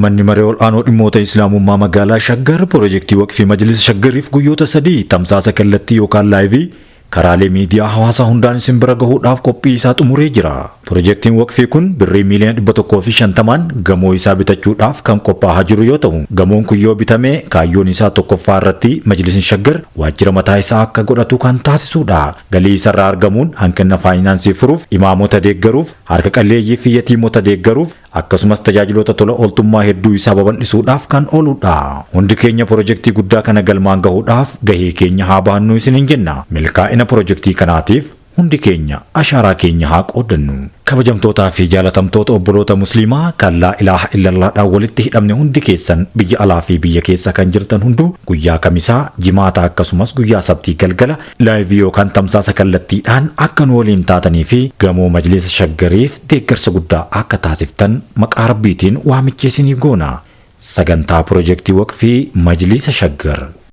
Manni maree ol'aanoo dhimmoota Islaamummaa magaalaa Shaggar pirojektii waqfii Majlisa Shaggariif guyyoota 3 tamsaasa kallattii yookaan laayivii karaalee miidiyaa hawaasaa hundaan isin bira gahuudhaaf qophii isaa xumuree jira. Pirojektiin waqfii kun birrii miiliyoona 150n gamoo isaa bitachuudhaaf kan qophaa'aa jiru yoo ta'u, gamoon kun yoo bitame kaayyoon isaa tokkoffaa irratti Majlisni Shaggar waajjira mataa isaa akka godhatu kan taasisuudha. Galii isarraa argamuun hanqina faayinaansii furuuf, imaamota deeggaruuf, harka qalleeyyii fi yatiimota deeggaruuf, akkasumas tajaajiloota tola ooltummaa hedduu isaa babal'isuudhaaf kan ooludha. Hundi keenya pirojektii guddaa kana galmaan gahuudhaaf gahee keenya haa bahannu isiniin jenna. Milkaa'ina pirojektii kanaatiif hundi keenya ashaaraa keenya haa qooddannu. Kabajamtootaa fi jaalatamtoota obboloota Musliimaa kan laa ilaaha illallaadhaan walitti hidhamne hundi keessan biyya alaa fi biyya keessa kan jirtan hunduu guyyaa Kamisaa, Jimaataa akkasumas guyyaa Sabtii galgala laayivii yookaan tamsaasa kallattiidhaan akka nu waliin taatanii fi gamoo Majlisa Shaggariif deeggarsa guddaa akka taasiftan maqaa Rabbiitiin waamicha isinii goona. Sagantaa Pirojektii Waqfii Majlisa Shaggar.